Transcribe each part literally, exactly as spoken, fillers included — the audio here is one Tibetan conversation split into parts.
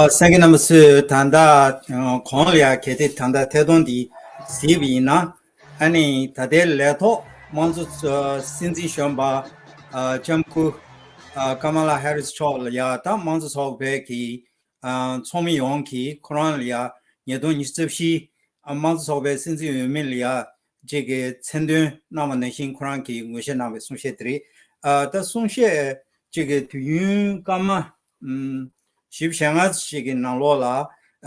ཨ། གསན་མཁན་རྣམ་པ་ཚོས་ད་ལྟ་གོང་ལ་ཡ་གལ་ཏེ་ད་ལྟ་ཐད་གཏོང་འདི་གཟིགས་པ་ཡིན་ན། ཨ་ནི་ད་ལྟའི་ལས་ཐོག་དམངས་གཙོ་སྲིད་འཛིན་གཞོན་པ་ལྕམ་སྐུ་ཀ་མ་ལ་ཧེ་རིས་མཆོག་ལ་ཡ་ད་དམངས་གཙོ་ཚོགས་པའི་གི་ཚོགས་མི་ཡོངས་ཀྱིས་ཁོ་རང་ལ་ཡ་ཉིས་སྟོང་ཉི་ཤུ་རྩ་བཞི་དམངས་གཙོ་ཚོགས་པའི་སྲིད་འཛིན་འོས་མི་ལ་ཡ་གཅིག་གི་མཚན་འདོན་གནང་བ་ནང་བཞིན་ཁོ་རང་གིས་ངོ་ཤེས་གནང་བའི་གསུང་བཤད་དེ་རེད། ཨ། ད་གསུང་བཤད་གཅིག་གི་དུས་ཡུན་སྐར་མ་ཨམ་བཞི་བཅུ་ཞེ་ལྔ་ཞིག་གི་ནང་ལོགས་ལ།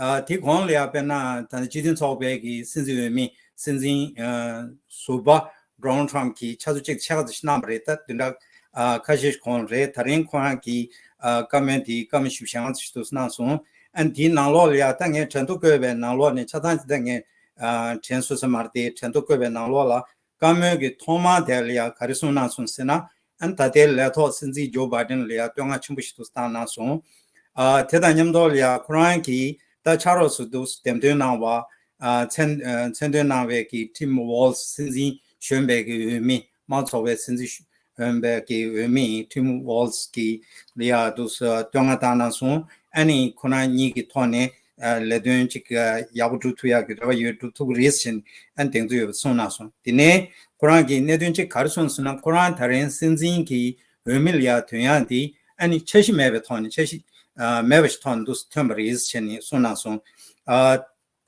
ཨ། དེ་གོང་ལ་ཡ་དཔེར་ན་ད་ལྟ་སྤྱི་མཐུན་ཚོགས་པའི་གི་སྲིད་འཛིན་འོས་མི་སྲིད་འཛིན་ཨ་ཟུར་པ་ཌོ་ནལ་ཊམ་གྱིས་ཆུ་ཚོད་གཅིག་ཕྱེད་ཀ་ཙམ་ཞིག་གནང་བ་རེད། ད་བདུན་ཕྲག་ཨ་ཁ་ཤས་ཤིག་གོང་རེད། ད་རིང་ཁོ་རང་གིས་ཨ་བཀའ་མོལ་དེ་སྐར་མ་བཞི་བཅུ་ཞེ་ལྔ་ཙམ་ཞིག་འདུག་གནང་སོང་། ཨ་ནི་དེའི་ནང་ལོགས་ལ་ཡ་ད་ངས་དྲན་ཐོ་བཀོད་པའི་ནང་ལོགས་ནས་ཆ་ཚང་ཅིག་ད་ངས་ཨ་དྲན་སོང་ས་མ་རེད་དེ། དྲན་ཐོ་བཀོད་པའི་ནང་ལོགས་ལ་བཀའ་མོལ་གྱི་ཐོག་མ་དེ་ལ་ཡ་ག་རེ་གསུངས་གནང་སོང་ཟེར་ན། ཨ་ནི་ད་ལྟའི་ལས་ཐོག་སྲིད་འཛིན་ཇོ་བྷའི་ཌེན་ལ་ཡ་བསྟོད་བསྔགས་ཆེན་པོ་ཞིག་འདུག་བཏང་གནང་སོང་། ཨ་དེ་དང་མཉམ་དུ་ལ་ཡ་ཁོ་རང་གིས་ད་ཕྱག་རོགས་སུ་འདུག་འདེམས་ཐོན་གནང་བ། ཨ་མཚན་ཨ་མཚན་འདོན་གནང་བའི་གི་ཊིམ་ཝོལ་སི་སྲིད་འཛིན་གཞོན་པའི་གི་འོས་མི། དམངས་གཙོ་ཚོགས་པའི་སྲིད་འཛིན་གཞོན་པའི་གི་འོས་མི་ཊིམ་ཝོལ་སི་གི་ལ་ཡ་འདུག་སེ་བསྟོད་བསྔགས་བཏང་གནང་སོང་། ཨ་ནི་ཁོ་རང་གཉིས་ཀྱི་ཐོག་ནས་ཨ་ལས་དོན་གཅིག་ཡག་པོ་སྒྲུབ་ཐུབ་ཡག་གི་རེ་བ་ཡོད། སྒྲུབ་ཐུབ་ཀྱི་རེད་ཟེར་ནས་ཨ་ནི་གདེང་ཚོད་ཡོད་པ་གསུངས་གནང་སོང་། དེ་ནས་ཁོ་རང་གིས་གནད་དོན་གཅིག་ག་རེ་གསུངས་ཟེར་ན། ཁོ་རང་ད་རིང་སྲིད་འཛིན་གྱི་འོས་མི་ལ་ཡ་ཐོན་ཡག་དེ་ཨ་ནི་འཆར་གཞི་མེད་པའི་ཐོག་ནས། འཆར་གཞི་ཨ་མེད་པ་ཞིག་ཐོག་ནས་འདུག་སེ་ཐོན་པ་རེད་ཟེར་ནས་གསུངས་གནང་སོང་། ཨ།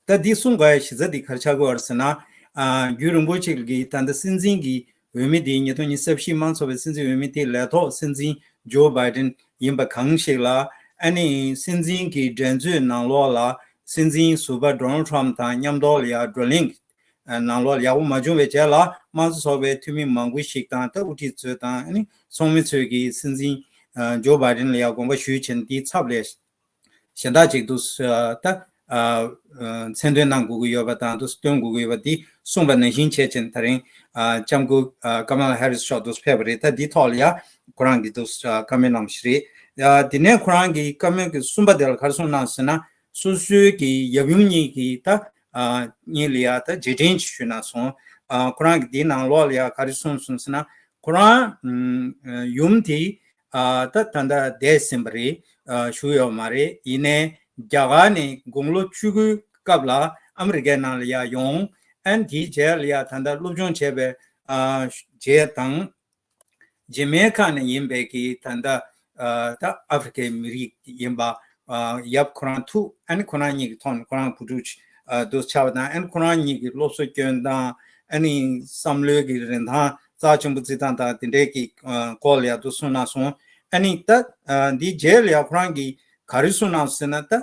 ད་འདི་གསུང་དགོས་ཡ་གཞི་རྩ་འདི་ག་རེ་ཆགས་ཀྱི་ཡོད་རེད་ཟེར་ན། ཨ་རྒྱུན་རིང་པོ་ཅིག་གི་ད་ལྟ་སྲིད་འཛིན་གྱི་འོས་མི་དེ་ཉིས་སྟོང་ཉི་ཤུ་རྩ་བཞི་དམངས་གཙོ་ཚོགས་པའི་སྲིད་འཛིན་འོས་མི་དེ་ལས་ཐོག་སྲིད་འཛིན་ཇོ་བྷའི་ཌེན་ཡིན་པ་གང་ཞིག་ལ། ཨ་ནི་སྲིད་འཛིན་གྱི་འགྲན་རྩོད་ནང་ལོགས་ལ་སྲིད་འཛིན་ཟུར་པ་ཌོ་ནལ་ཊམ་དང་མཉམ་དུ་ལ་ཡ་བགྲོ་གླེང་ནང་ལོགས་ལ་ཡག་པོ་མ་བྱུང་བའི་རྗེས་ལ། དམངས་གཙོ་ཚོགས་པའི་འཐུས་མི་མང་པོ་ཞིག་དང་། ད་དབུ་ཁྲིད་ཚོས་དང་། ཨ་ནི་ཚོགས་མི་ཚོས་ཀྱིས་སྲིད་འཛིན་ཇོ་བྷའི་ཌེན་ལ་ཡ་དགོངས་པ་ཞུས་བྱས་ནས་དེའི་ཚབ་ལས་གཞན་དག་ཅིག་འདུག་སེ་ད་ཨ་མཚན་འདོན་གནང་དགོས་ཀྱི་ཡོད་པ་དང་། འདུག་སེ་སྟོན་དགོས་ཀྱི་ཡོད་པ་འདི་གསུངས་པ་ནང་བཞིན་བྱས་བྱས་ནས་ད་རིང་ཨ་ལྕམ་སྐུ་ཨ་ཀ་མ་ལ་ཧེ་རིས་མཆོག་འདུག་སེ་ཕེབས་པ་རེད། ད་འདིའི་ཐོག་ལ་ཡ་ཁོ་རང་གིས་འདུག་སེ་ཨ་བཀའ་མོལ་གནང་བ་ཞིག་རེད། ཨ་དེ་ནས་ཁོ་རང་གིས་བཀའ་མོལ་གྱི་གསུམ་པ་དེ་ལ་ག་རེ་གསུངས་གནང་ཟེར་ན། སོ་སོའི་གི་ཡབ་ཡུམ་གཉིས་ཀྱི་ད་ཨ་གཉིས་ལ་ཡ་ད་རྗེས་དྲན་ཞིག་ཞུས་གནང་སོང་། ཨ་ཁོ་རང་གིས་འདིའི་ནང་ལོགས་ལ་ཡ་ག་རེ་གསུངས་སོང་ཟེར་ན། ཁོ་རང་ཨམ་ཡུམ་དེ་ཨ་ད་ད་ལྟ་འདས་ཟིན་པ་རེད། ཨ་བཞུགས་ཡོད་མ་རེད། ཡིན་ནའི་རྒྱ་གར་ནས་དགུང་ལོ་བཅུ་དགུའི་སྐབས་ལ་ཨ་མི་རི་ཀའི་ནང་ལ་ཡ་ཡོང་། ཨ་ནི་དེའི་རྗེས་ལ་ཡ་ད་ལྟ་སློབ་སྦྱོང་བྱས་པའི་ཨ་རྗེས་དང་། རྗེས་མའི་ཁ་ནས་ཡིན་པའི་གི་ད་ལྟ་ཨ་ད་ཨ་ཧྥེ་རི་ཀའི་མི་རིགས་ཡིན་པ། ཨ་ཡབ་ཁོ་རང་ཐུག་ཨ་ནི་ཁོ་རང་གཉིས་ཀྱི་ཐོག་ནས་ཁོ་རང་བུ་ཕྲུག་ཨ་འདུག་ཆགས་པ་དང་། ཨ་ནི་ཁོ་རང་གཉིས་ཀྱི་སློབ་གསོ་སྐྱོན་དང་། ཨ་ནི་བསམ་བློའི་གི་རིན་ཐང་རྩ་ཆེན་པོ་བརྩི་སྟངས་དང་། དེ་འདྲའི་གི་ཨ་སྐོར་ལ་ཡ་འདུག་གསུངས་གནང་སོང་། ཨ་ནི་ད་ཨ་འདིའི་རྗེས་ལ་ཡ་ཁོ་རང་གིས་ག་རེ་གསུངས་གནང་ཟེར་ན། ད་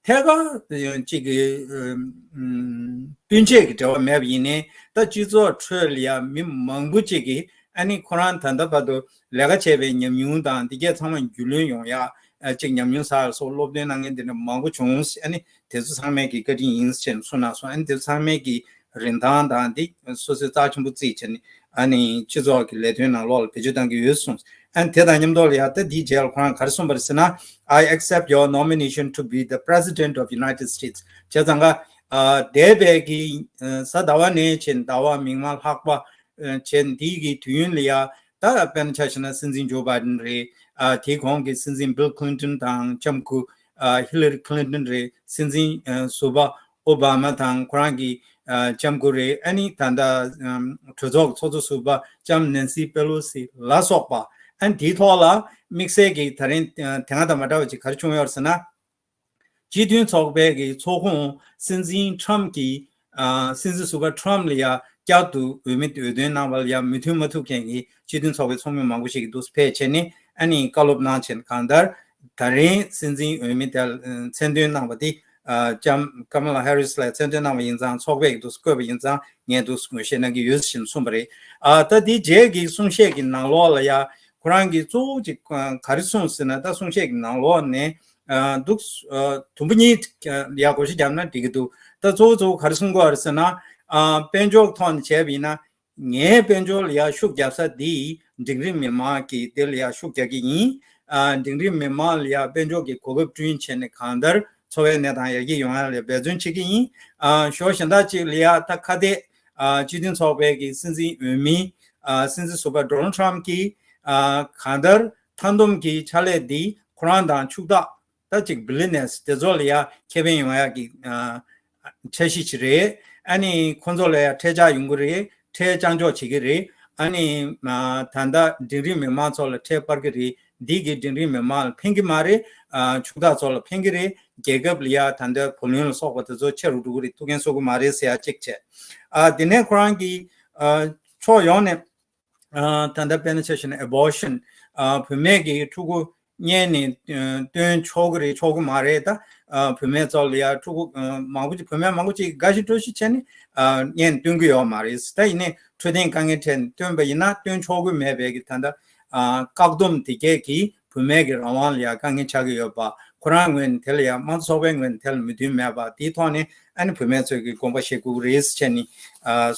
ཐད་ཀར་གཅིག་གི་ཨ་ཨམ་སྤུན་མཆེད་ཀྱི་འབྲེལ་བ་མེད་པ་ཡིན་ནའི། ད་སྤྱི་ཚོགས་ཁྲོད་ལ་ཡ་མི་མང་པོ་ཅིག་གིས་ཨ་ནི་ཁོ་རང་ད་ལྟ་བར་དུ་ལས་ཀ་བྱས་པའི་ཉམས་མྱོང་དང་། འདི་གས་ཚང་མ་རྒྱུས་ལོན་ཡོང་ཡ་ཨ་ཅིག་ཉམས་མྱོང་བསགས་སོགས་སློབ་སྟོན་གནང་མཁན་དེ་འདྲ་མང་པོ་བྱུང་། ཨ་ནི་དེ་ཚོ་ཚང་མས་ཀྱི་བཀའ་དྲིན་ཡིན་ཟེར་གསུངས་གནང་སོང་། ཨ་ནི་དེ་ཚོ་ཚང་མས་ཀྱི་རིན་ཐང་དང་། འདི་སོ་སོའི་རྩ་ཆེན་པོ་བརྩིས་བྱས་ནས་ཨ་ནི་སྤྱི་ཚོགས་ཀྱི་ལས་དོན་ནང་ལོགས་ལ་བེད་སྤྱོད་གཏང་གི་ཡོད་གསུངས། ཨ་ནི་དེ་དང་མཉམ་དུ་ལ་ཡ་ད་འདིའི་རྗེས་ལ་ཁོ་རང་ག་རེ་གསུངས་པ་རེད་ཟེར་ན། I accept your nomination to be the President of United States. བྱས་ཙང་ཀ་ཨ་འདས་པའི་གི་ཨ་གཟའ་ཟླ་བ་ནས་བྱས་ནས་ཟླ་བ་མིག་དམར་ལྷག་པ་ཨ་བྱས་ནས་འདི་གི་དུས་ཡུན་ལ་ཡ། ད་དཔེར་ན་ཆ་བཞག་ན་སྲིད་འཛིན་ཇོ་བྷའི་ཌེན་རེད། ཨ་དེའི་གོང་གི་སྲིད་འཛིན་བྷིལ་ཁི་ལིན་ཏོན་དང་ལྕམ་སྐུ་ཨ་ཧི་ལ་རི་ཁི་ལིན་ཏོན་རེད། སྲིད་འཛིན་ཨ་ཟུར་པ་ཨོ་བྷ་མ་དང་ཁོ་རང་གི་ཨ་ལྕམ་སྐུ་རེད། ཨ་ནི་ད་ལྟ་ཨམ་གྲོས་ཚོགས་ཀྱི་ཚོགས་གཙོ་ཟུར་པ་ལྕམ་ནན་སི་པེ་ལོ་སི་ལ་སོགས་པ། ཨ་ནི་དེའི་ཐོག་ལ་དམིགས་བསལ་གྱི་ད་རིང་ཨ་དེ་སྔ་དང་མ་འདྲ་བ་ཅིག་ག་རེ་བྱུང་ཡོད་རེད་ཟེར་ན། སྤྱི་མཐུན་ཚོགས་པའི་གི་ཚོགས་ཁོངས་སྲིད་འཛིན་ཊམ་གྱིས་ཨ་སྲིད་འཛིན་ཟུར་པ་ཊམ་ལ་ཡ་བསྐྱར་དུ་འོས་མི་འོས་ཐོན་གནང་བ་ལ་ཡ་མོས་མཐུན་མ་ཐུབ་མཁན་གྱི་སྤྱི་མཐུན་ཚོགས་པའི་ཚོགས་མི་མང་པོ་ཞིག་གིས་འདུག་སེ་ཕེབས་བྱས་ནས་ཨ་ནི་བཀའ་སློབ་གནང་བྱས་ནས། གང་ལྟར་ད་རིང་སྲིད་འཛིན་འོས་མི་དེ་ལ་མཚན་འདོན་གནང་བ་དེ་ཨ་ལྕམ་ཀ་མ་ལ་ཧེ་རིས་ལ་མཚན་འདོན་གནང་བ་ཡིན་ཙང་། ཚོགས་པས་འདུག་སེ་བཀོད་པ་ཡིན་ཙང་། ངས་འདུག་སེ་ངོས་བཞེས་གནང་གི་ཡོད་ཞེས་གསུངས་པ་རེད། ཨ་ད་དེའི་རྗེས་ཀྱི་གསུང་བཤད་ཀྱི་ནང་ལོགས་ལ་ཡ་ཁོ་རང་གིས་གཙོ་བོ་ཅིག་ག་རེ་གསུངས་ཟེར་ན། ད་གསུང་བཤད་ཀྱི་ནང་ལོགས་ནས་ཨ་འདུག་ཨ་དུམ་བུ་གཉིས་ཡ་བགོ་བཤའ་བརྒྱབ་ན་འགྲིག་གི་འདུག་ད་གཙོ་བོ་གཙོ་བོ་ག་རེ་གསུང་གི་ཡོད་རེད་ཟེར་ན། ཨ་དཔལ་འབྱོར་ཐོག་ནས་བྱས་པ་ཡིན་ན། ངའི་དཔལ་འབྱོར་ལ་ཡ་ཤུགས་རྒྱབ་ས་འདི་འབྲིང་རིམ་མི་མང་གི་དེ་ལ་ཡ་ཤུགས་རྒྱག་གི་ཡིན། ཨ་འབྲིང་རིམ་མི་མང་ལ་ཡ་དཔལ་འབྱོར་གྱི་གོ་སྐབས་བསྐྲུན་བྱས་ནས་གང་ལྟར་འཚོ་བའི་གནས་སྟངས་ཡར་རྒྱས་ཡོང་ཡ་ལ་འབད་བརྩོན་བྱེད་ཀྱི་ཡིན། ཨ་ཕྱོགས་གཞན་དག་ཅིག་ལ་ཡ་ད་ཁ་གཏད་ཨ་སྤྱི་མཐུན་ཚོགས་པའི་གི་སྲིད་འཛིན་འོས་མི་ཨ་སྲིད་འཛིན་ཟུར་པ་ཌོ་ནལ་ཊམ་གྱིས་ཨ་གང་ལྟར་མཐའ་སྡོམ་གྱི་ཕྱག་ལས་འདི་ཁོ་རང་དང་ཕྱུག་བདག་ ད་ཅིག་billionaires་དེ་ཚོ་ལ་ཡ་ཁེ་ཕན་ཡོང་ཡ་གི་འཆར་གཞི་ཅིག་རེད། ཨ་ནི་ཁོང་ཚོ་ལ་ཡ་འཕྲེད་ཆག་ཡོང་གི་རེད། འཕྲེད་ལྕག་འཇོག་བྱེད་ཀྱི་རེད། ཨ་ནི་ད་ལྟ་འབྲིང་རིམ་མི་མང་ཚོ་ལ་འཕྲེད་སྤར་གྱི་རེད། འདི་གི་འབྲིང་རིམ་མི་མང་ལ་ཕན་གྱི་མ་རེད། ཕྱུག་བདག་ཚོ་ལ་ཕན་གྱི་རེད། རྒྱལ་ཁབ་ལ་ཡ་ད་ལྟ་བུ་ལོན་ལ་སོགས་པ་དེ་ཚོ་ཆེ་རུ་འགྲོ་གི་རེད། ཐུགས་འགན་གསོ་གི་མ་རེད་ཟེར་ཡ་གཅིག་བྱས། དེ་ནས་ཁོ་རང་གི་ཕྱོགས་ཡོངས་ནས་ད་ལྟ་དཔེར་ན་ཆ་བཞག་ན་abortion། བུད་མེད་ཀྱི་ཕྲུ་གུ་རྙེད་ནས་སྟོན་ཆོག་གི་རེད་ཆོག་གི་མ་རེད། ད་བུད་མེད་ཚོ་ལ་ཡ་ཕྲུ་གུ་མང་པོ་ཅིག་བུད་མེད་མང་པོ་ཅིག་དགའ་ཞིང་སྤྲོ་ཞིང་བྱས་ནས་རྙེད་ནས་སྟོན་གི་ཡོད་མ་རེད། ད་ཡིན་ནའི་འཕྲོད་བསྟེན་དཀའ་ངལ་འཕྲད་ནས་སྟོན་པ་ཡིན་ན་སྟོན་ཆོག་གི་མེད་པའི་གི་ད་ལྟ་བཀག་སྡོམ་དེ་གས་ཀྱིས་བུད་མེད་ཀྱི་རང་དབང་ལ་ཡང་དཀའ་ངལ་ཆགས་ཀྱི་ཡོད་པ། ཁོ་རང་ངོས་ནས་དེ་ལ་ཡང་དམངས་གཙོ་ཚོགས་པའི་ངོས་ནས་དེ་ལ་མོས་མཐུན་མེད་པ་དེའི་ཐོག་ནས་ཨ་ནི་བུད་མེད་ཚོས་ཀྱི་དགོངས་པ་བཞེས་དགོས་ཀྱི་རེད་ཟེར་ནས་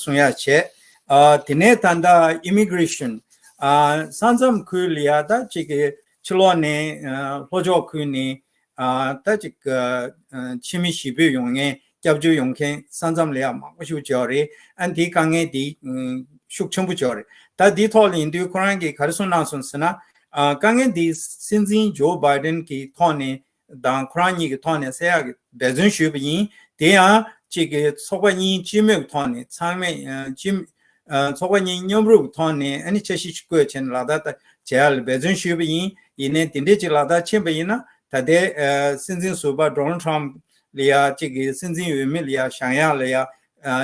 གསུང་ཡ་བྱས། དེ་ནས་ད་ལྟ་immigration། ས་མཚམས་ཁུལ་ལ་ཡང་ད་ཅིག་གི་ཕྱི་ལོགས་ནས་ལྷོ་ཕྱོགས་ཁུལ་ནས་ད་ཅིག་ཕྱི་མི་གཞིས་སྤོས་ཡོང་མཁན། སྐྱབས་བཅོལ་ཡོང་མཁན་ས་མཚམས་ལ་ཡང་མང་པོ་ཞིག་ཡོད་རེད། ཨ་ནི་དེའི་དཀའ་ངལ་དེ་ཤུགས་ཆེན་པོ་ཡོད་རེད། ད་འདིའི་ཐོག་ལ་ཡིན་དུས་ཁོ་རང་གིས་ག་རེ་གསུངས་གནང་སོང་ཟེར་ན། དཀའ་ངལ་འདི་སྲིད་འཛིན་ཇོ་བྷའི་ཌེན་གྱི་ཐོག་ནས་དང་ཁོ་རང་གཉིས་ཀྱི་ཐོག་ནས་སེལ་ཡག་གི་འབད་བརྩོན་ཞུས་པ་ཡིན། དེ་ཡང་གཅིག་གི་ཚོགས་པ་གཉིས་སྤྱི་མོས་ཀྱི་ཐོག་ནས་ཚང་མས་སྤྱི་ཚོགས་པ་གཉིས་མཉམ་རུབ་ཀྱི་ཐོག་ནས་ཨ་ནི་འཆར་གཞི་ཞིག་བཀོད་བྱས་ནས་ལག་བསྟར་བྱེད་ཡག་ལ་འབད་བརྩོན་ཞུས་པ་ཡིན། ཡིན་ནའི་དེ་འདྲས་ཅིག་ལག་བསྟར་ཕྱིན་པ་ཡིན་ན་ད་ལྟའི་སྲིད་འཛིན་ཟུར་པ་ཌོ་ནལ་ཊམ་ལ་ཡ་གཅིག་གི་སྲིད་འཛིན་འོས་མི་ལ་ཡ་བཞེངས་ཡག་ལ་ཡ་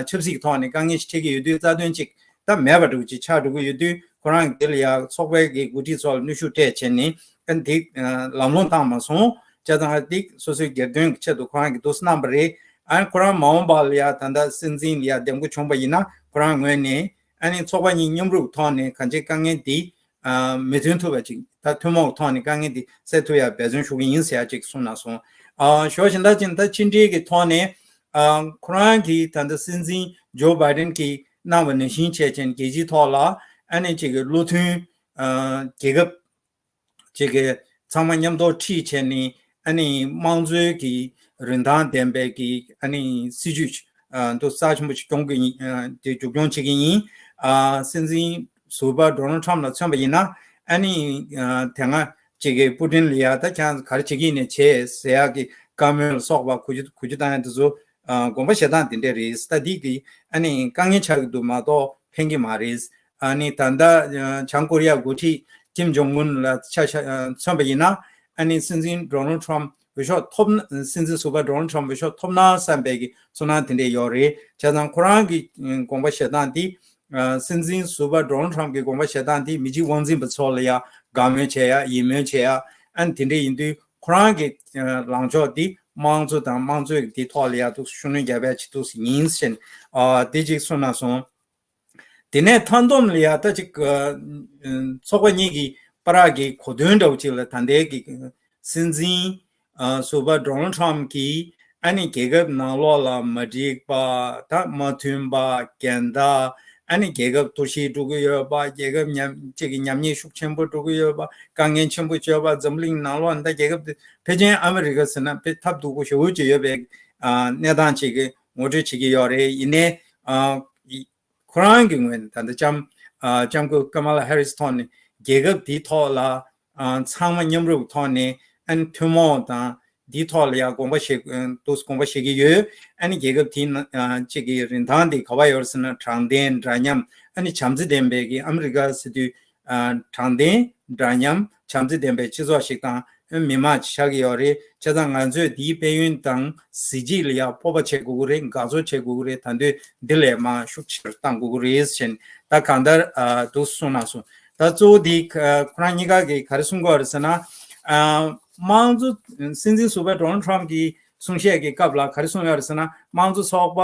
ཆབ་སྲིད་ཀྱི་ཐོག་ནས་དཀའ་ངལ་ཞིག་འཕྲད་ཀྱི་ཡོད་དུས་རྩ་དོན་གཅིག་ད་མེད་པ་འདྲ་བོ་ཅིག་ཆགས་འགྲོ་གི་ཡོད་དུས་ཁོ་རང་གི་དེ་ལ་ཡ་ཚོགས་པའི་གི་འགོ་ཁྲིད་ཚོ་ལ་གནོན་ཤུགས་སྤྲད་བྱས་ནས་ཨ་ནི་དེ་ལམ་ལྷོང་བཏང་མ་སོང་། བྱས་ཙང་ཨ་དེ་སོ་སོའི་སྒེར་དོན་གྱི་ཆེད་དུ་ཁོ་རང་གི་འདུག་སེ་གནང་པ་རེད། ཨ་ནི་ཁོ་རང་མ་འོངས་པ་ལ་ཡ་ད་ལྟ་སྲིད་འཛིན་ལ་ཡ་འདེམས་བསྐོ་བྱུང་པ་ཡིན་ན་ཁོ་རང་ངོས་ནས་ཨ་ནི་ཚོགས་པ་གཉིས་མཉམ་རུབ་ཐོག་ནས་གང་ཅིའི་དཀའ་ངལ་འདི་མི་ཐོན་ཐུབ་པ་ཅིག་ད་ཐུན་མོང་གི་ཐོག་ནས་དཀའ་ངལ་འདི་སེལ་ཐུབ་ཡ་འབད་བརྩོན་ཞུ་གི་ཡིན་ཟེར་ཡ་ཅིག་གསུངས་གནང་སོང་། ཨ་ཞོ་ཤིན་ད་ཅིན་ད་ཕྱི་འབྲེལ་གྱི་ཐོག་ནས་ཨ་ཁོ་རང་གིས་ད་ལྟ་སྲིད་འཛིན་ཇོ་བྷའི་ཌེན་གྱིས་གནང་བ་ནང་བཞིན་བྱས་ཅན་རྒྱལ་སྤྱིའི་ཐོག་ལ་ཨ་ནི་ཅིག་གི་བློ་མཐུན་ཨ་རྒྱལ་ཁབ་ཅིག་གི་ཚང་མ་མཉམ་དུ་ཁྲིད་བྱས་ནས་ཨ་ནི་དམངས་གཙོའི་གི་རིན་ཐང་ལྡན་པའི་གི་ཨ་ནི་སྲིད་ཇུས་ཨ་འདུག་རྩ་ཆེན་པོ་ཞིག་སྐྱོང་གི་ཡིན། ཨ་དེ་མཇུག་སྐྱོང་བྱེད་ཀྱི་ཡིན། ཨ་སྲིད་འཛིན་ཟུར་པ་ཌོ་ནལ་ཊམ་ལ་མཚོན་པ་ཡིན་ན་ཨ་ནི་ཨ་དེ་སྔ་ཅིག་གི་པུ་ཏིན་ལ་ཡ་ད་ཁྱེད་རང་ག་རེ་བྱེད་ཀྱི་ཡིན་ནས་བྱས་ཟེར་ཡག་གི་བཀའ་མོལ་ལ་སོགས་པ་གོ་རྒྱུ་གོ་རྒྱུ་བཏང་ཡ་དེ་ཚོ་ཨ་དགོངས་པ་བཞེས་སྟངས་དེ་འདྲས་རེད། ད་འདི་གི་ཨ་ནི་དཀའ་ངལ་ཆགས་ཀྱི་འདུག་མ་གཏོགས་ཕན་གྱི་མ་རེད། ཨ་ནི་ད་ལྟ་ཨ་བྱང་ཀོ་རི་ཡ་འགོ་ཁྲིད་ཀིམ་ཇོང་ཨུན་ལ་ཆ་བཞག་ཨ་མཚོན་པ་ཡིན་ན་ཨ་ནི་སྲིད་འཛིན་ཌོ་ནལ་ཊམ་འོས་ཤོག་ཐོབ་ན་སྲིད་འཛིན་ཟུར་པ་ཌོ་ནལ་ཊམ་འོས་ཤོག་ཐོབ་ན་བསམ་པའི་གི་ཚོར་སྣང་དེ་འདྲས་ཡོད་རེད། བྱས་ཙང་ཁོ་རང་གི་ཨ་དགོངས་པ་བཞེས་སྟངས་འདི་ཨ་སྲིད་འཛིན་ཟུར་པ་ཌོ་ནལ་ཊམ་གྱི་དགོངས་པ་བཞེས་སྟངས་འདི་མི་གཅིག་དབང་འཛིན་པ་ཚོ་ལ་ཡ་དགའ་མོས་བྱེད་ཡ་ཡིད་སྨོན་བྱེད་ཡ་ཨ་ནི་དེ་འདྲས་ཡིན་དུས་ཁོ་རང་གི་ཨ་ལངས་ཕྱོགས་འདི་དམངས་གཙོ་དང་དམངས་གཙོའི་འདི་ཐོག་ལ་ཡ་འདུག་ཤུགས་སྣོན་རྒྱག་ཡ་ཅིག་འདུག་ཡིན་ཟེར་ཨ་དེ་ཅིག་གསུངས་གནང་སོང་། དེ་ནས་མཐའ་སྡོམ་ལ་ཡ་ད་ཅིག་ཨ་ཚོགས་པ་གཉིས་ཀྱི་བར་གྱི་གོ་དོན་འདྲ་བོ་ཅིག་ལ་ད་ལྟའི་གི་སྲིད་འཛིན་ཨ་ཟུར་པ་ཌོ་ནལ་ཊམ་གྱིས་ཨ་ནི་རྒྱལ་ཁབ་ནང་ལོགས་ལ་མ་འགྲིག་པ་ད་མ་མཐུན་པ་འགལ་ཟླ་ཨ་ནི་རྒྱལ་ཁབ་གཏོར་བཤིག་འགྲོ་གི་ཡོད་པ། རྒྱལ་ཁབ་ཉམ་གཅིག་གི་ཉམས་ཉེས་ཤུགས་ཆེན་པོ་འགྲོ་གི་ཡོད་པ། དཀའ་ངལ་ཆེན་པོ་ཡོད་པ། འཛམ་གླིང་ནང་ལོགས་ད་རྒྱལ་ཁབ་དེ་ཕལ་ཆེར་ཨ་མི་རི་ཀ་ཟེར་ན་དཔེ་ཐབས་སྡུག་པོ་ཞེ་པོ་ཅིག་ཡོད་པའི་ཨ་གནས་སྟངས་ཅིག་གི་ངོ་སྤྲོད་བྱེད་ཀྱི་ཡོད་རེད། ཡིན་ནའི་ཨ་ཁོ་རང་གི་ངོས་ནས་ད་ལྟ་ལྕམ་ཨ་ལྕམ་སྐུ་ཀ་མ་ལ་ཧེ་རིས་ཐོག་ནས་རྒྱལ་ཁབ་དེའི་ཐོག་ལ་ཨ་ཚང་མ་མཉམ་རུབ་ཐོག་ནས་ཨ་ནི་ཐུན་མོང་དང་དེའི་ཐོག་ལ་ཡང་དགོངས་པ་བཞེས་ཨ་འདུག་དགོངས་པ་བཞེས་ཀྱི་ཡོད། ཨ་ནི་རྒྱལ་ཁབ་དེའི་ནང་ཨ་གཅིག་གི་རིན་ཐང་དེ་ག་པར་ཡོད་ཟེར་ན་དྲང་བདེན། འདྲ་མཉམ། ཨ་ནི་བྱམས་བརྩེ་ལྡན་པའི་གི་ཨ་མི་རི་ཀ་ཟེར་དུས་ཨ་དྲང་བདེན། འདྲ་མཉམ། བྱམས་བརྩེ་ལྡན་པའི་སྤྱི་ཚོགས་ཤིག་དང་མི་མང་ཅིག་ཆགས་ཀྱི་ཡོད་རེད། བྱས་ཙང་ང་ཚོས་འདིའི་དཔལ་ཡོན་དང་གཟི་བརྗིད་ལ་ཡང་སྤོབས་པ་བྱེད་དགོས་ཀྱི་རེད། དགའ་ཚོར་བྱེད་དགོས་ཀྱི་རེད། ད་དུང་འདི་ལས་མང་ཤུགས་ཆེར་གཏང་དགོས་ཀྱི་རེད་ཟེར་ནས་ད་གང་ལྟར་ཨ་འདུག་གསུངས་གནང་སོང་། ད་གཙོ་བོ་འདི་ཁོ་རང་གཉིས་ཀ་གིས་ག་རེ་གསུང་གི་ཡོད་རེད་ཟེར་ན། ཨ་དམངས་གཙོ་སྲིད་འཛིན་ཟུར་པ་ཌོ་ནལ་ཊམ་གྱིས་གསུང་བཤད་ཀྱི་སྐབས་ལ་ག་རེ་གསུངས་ཡོད་རེད་ཟེར་ན། དམངས་གཙོ་ཚོགས་པ་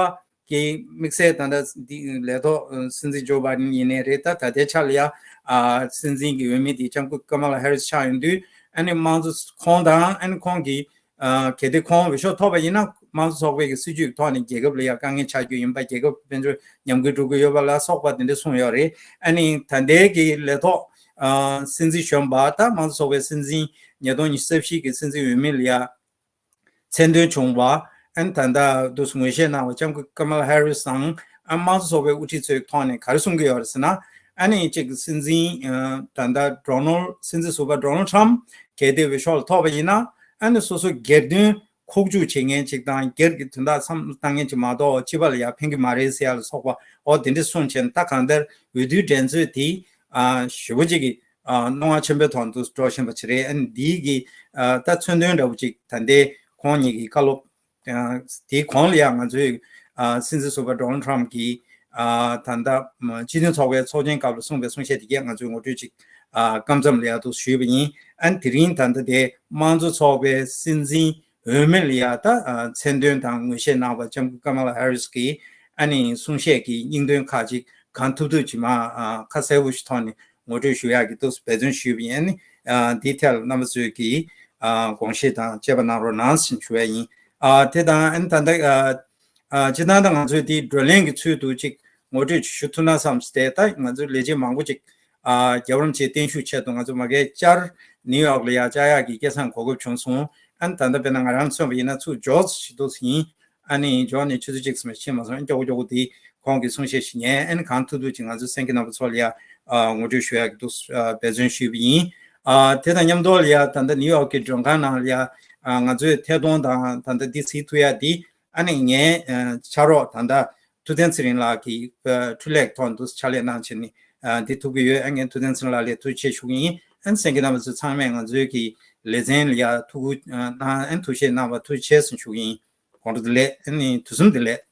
གི་དམིགས་བསལ་ད་ལྟ་འདི་ལས་ཐོག་སྲིད་འཛིན་ཇོ་བྷའི་ཌེན་ཡིན་ནའི་རེད། ད་ད་ལྟའི་ཆ་ལ་ཡ་ཨ་སྲིད་འཛིན་གྱི་འོས་མི་འདི་ལྕམ་སྐུ་ཀ་མ་ལ་ཧེ་རིས་ཆགས་ཡོང་དུས་ཨ་ནི་དམངས་གཙོ་ཁོང་དང་ཨ་ནི་ཁོང་གི་ཨ་གལ་ཏེ་ཁོང་འོས་ཤོག་ཐོབ་པ་ཡིན་ན་དམངས་གཙོ་ཚོགས་པའི་གི་སྲིད་ཇུས་ཀྱི་ཐོག་ནས་རྒྱལ་ཁབ་ལ་ཡ་དཀའ་ངལ་ཆགས་རྒྱུ་ཡིན་པ། རྒྱལ་ཁབ་དཔལ་འབྱོར་ཉམས་རྒུད་འགྲོ་གི་ཡོད་པ་ལ་སོགས་པ་དེ་འདྲ་གསུངས་ཡོད་རེད། ཨ་ནི་ད་ལྟའི་གི་ལས་ཐོག་ཨ་སྲིད་འཛིན་གཞོན་པ་ད་དམངས་གཙོ་ཚོགས་པའི་སྲིད་འཛིན་ཉིས་སྟོང་ཉི་ཤུ་རྩ་བཞི་གི་སྲིད་འཛིན་འོས་མི་ལ་ཡ་མཚན་འདོན་བྱུང་བ། ཨ་ནི་ད་ལྟ་འདུག་ངོས་བཞེས་གནང་བ་ལྕམ་སྐུ་ཀ་མ་ལ་ཧེ་རིས་དང་ཨ་དམངས་གཙོ་ཚོགས་པའི་དབུ་ཁྲིད་ཚོའི་ཐོག་ནས་ག་རེ་གསུང་གི་ཡོད་རེད་ཟེར་ན། ཨ་ནི་གཅིག་སྲིད་འཛིན་ཨ་ད་ལྟ་ཌོ་ནལ་སྲིད་འཛིན་ཟུར་པ་ཌོ་ནལ་ཊམ་གལ་ཏེ་འོས་ཤོག་ལ་ཐོབ་པ་ཡིན་ན་ ཨ་ནི་སོ་སོ་སྒེར་དོན་ཁོག་བཅུག་བྱེད་མཁན་ཅིག་དང་སྒེར་གྱི་དོན་དག་བསམ་བློ་བཏང་མཁན་ཅིག་མ་གཏོགས་སྤྱི་པ་ལ་ཡ་ཕན་གྱི་མ་རེད་ཟེར་ཡ་ལ་སོགས་པ་འོ་དེ་འདྲ་གསུངས་བྱས་ནས། ད་གང་ལྟར་འོས་བསྡུའི་འགྲན་རྩོད་དེ་ཞེ་པོ་ཅིག་གི་སྣང་བ་ཆེན་པོའི་ཐོག་ཏུ་འགྲོ་བཞིན་པ་ཅིག་རེད། ཨ་ནི་འདིའི་གི་ད་མཚོན་དོན་འདྲ་པོ་ཅིག་ད་ལྟའི་ཁོང་གཉིས་ཀྱི་བཀའ་སློབ་དེའི་གོང་ལ་ཡང་ང་ཚོས་སྲིད་འཛིན་ཟུར་པ་ཌོ་ནལ་ཊམ་གྱིས་ད་ལྟ་སྤྱི་མཐུན་ཚོགས་པའི་ཚོགས་ཆེན་སྐབས་ལ་གསུངས་པའི་གསུང་བཤད་དེ་གས་ང་ཚོས་ངོ་སྤྲོད་ཅིག་སྐབས་མཚམས་ལ་ཡག་ཏུ་ཞུས་པ་ཡིན། ཨ་ནི་དེ་རིང་ད་ལྟ་དེ་དམངས་གཙོ་ཚོགས་པའི་སྲིད་འཛིན་འོས་མི་ལ་ཡ་ད་མཚན་འདོན་དང་ངོས་བཞེས་གནང་བ་ལྕམ་སྐུ་ཀ་མ་ལ་ཧེ་རིས་ཀྱིས་ཨ་ནི་གསུང་བཤད་ཀྱི་སྙིང་དོན་ཁག་ཅིག་གང་ཐུབ་ཐུབ་ཅིག་མ་ཁ་གསལ་པོ་ཞིག་ཐོག་ནས་ངོ་སྤྲོད་ཞུ་ཡག་གི་འདུག་འབད་བརྩོན་ཞུས་པ་ཡིན། ཨ་ནི་འདིའི་ཐད་ལ་རྣམ་པ་ཚོས་ཀྱིས་དགོངས་བཞེས་དང་བཅས་པ་གནང་རོགས་གནང་ཞེས་ཞུ་བ་ཡིན། ཨ་དེ་དང་ཨ་ནི་ད་ལྟ་ཨ་སྤྱིར་བཏང་ད་ང་ཚོས་འདི་བགྲོ་གླེང་གི་ཚུལ་དུ་ཅིག་ངོ་སྤྲོད་ཅིག་ཞུ་ཐུབ་ན་བསམ་སྟེ། ད་ང་ཚོའི་ལས་བྱེད་མང་པོ་ཅིག་ཨ་རྒྱལ་བ་རིན་པོ་ཆེའི་བརྟན་བཞུགས་ཆེད་དུ་ང་ཚོ་མ་གིར་བཅར་ནིའུ་ཡོག་ལ་ཡ་བཅར་ཡག་གི་སྐལ་བཟང་གོ་སྐབས་བྱུང་སོང་། ཨ་ནི་ད་ལྟ་དཔེར་ན་ང་རང་མཚོན་པ་ཡིན་ན་ཚུར་འབྱོར་ཞིག་འདུག་ཡིན། ཨ་ནི་འབྱོར་ནས་ཆུ་ཚོད་གཅིག་ཙམ་ཕྱིན་མ་སོང་། ཨ་ནི་མགྱོགས་པོ་མགྱོགས་པོ་དེ་ཁོང་གི་གསུང་བཤད་ཞིག་ཉན། ཨ་ནི་གང་ཐུབ་ཐུབ་ཅིག་ང་ཚོ་གསན་མཁན་རྣམ་པ་ཚོ་ལ་ཡ་ཨ་ངོ་སྤྲོད་ཞུ་ཡག་གི་འདུག་ཨ་འབད་བརྩོན་ཞུས་པ་ཡིན། ཨ་དེ་དང་མཉམ་དུ་ལ་ཡ་ད་ལྟ་ནིའུ་ཡོག་གི་མགྲོན་ཁང་ནང་ལ་ཡ་ཨ་ང་ཚོས་ཐད་གཏོང་དང་ད་ལྟ་འདི་གཟིགས་ཐུབ་ཡ་འདི་ཨ་ནི་ངའི་ཨ་ཕྱག་རོགས་ད་ལྟ་ཐུབ་བསྟན་ཚེ་རིང་ལགས་ཀྱིས་ཨ་འཕྲུལ་ལས་ཐོག་ཏུ་ཕྱག་ལས་གནང་བྱས་ནས་ཨ་འདི་ཐུབ་ཀྱི་ཡོད། ཨ་ངས་ཐུབ་བསྟན་ཚེ་རིང་ལགས་ལ་ཐུགས་རྗེ་ཆེ་ཞུ་གི་ཡིན། ཨ་ནི་གསན་མཁན་རྣམ་པ་ཚོ་ཚང་མས་ང་ཚོའི་གི་ལེ་ཚན་ལ་ཡ་ཐུགས་ཁུར་ཨ་གནང་། ཨ་ནི་ཐུགས་བཞེས་གནང་བ་ཐུགས་རྗེ་ཆེ་ཞུ་གི་ཡིན། དགོང་དྲོ་བདེ་ལེགས། ཨ་ནི་དུས་གསུམ་བདེ་ལེགས།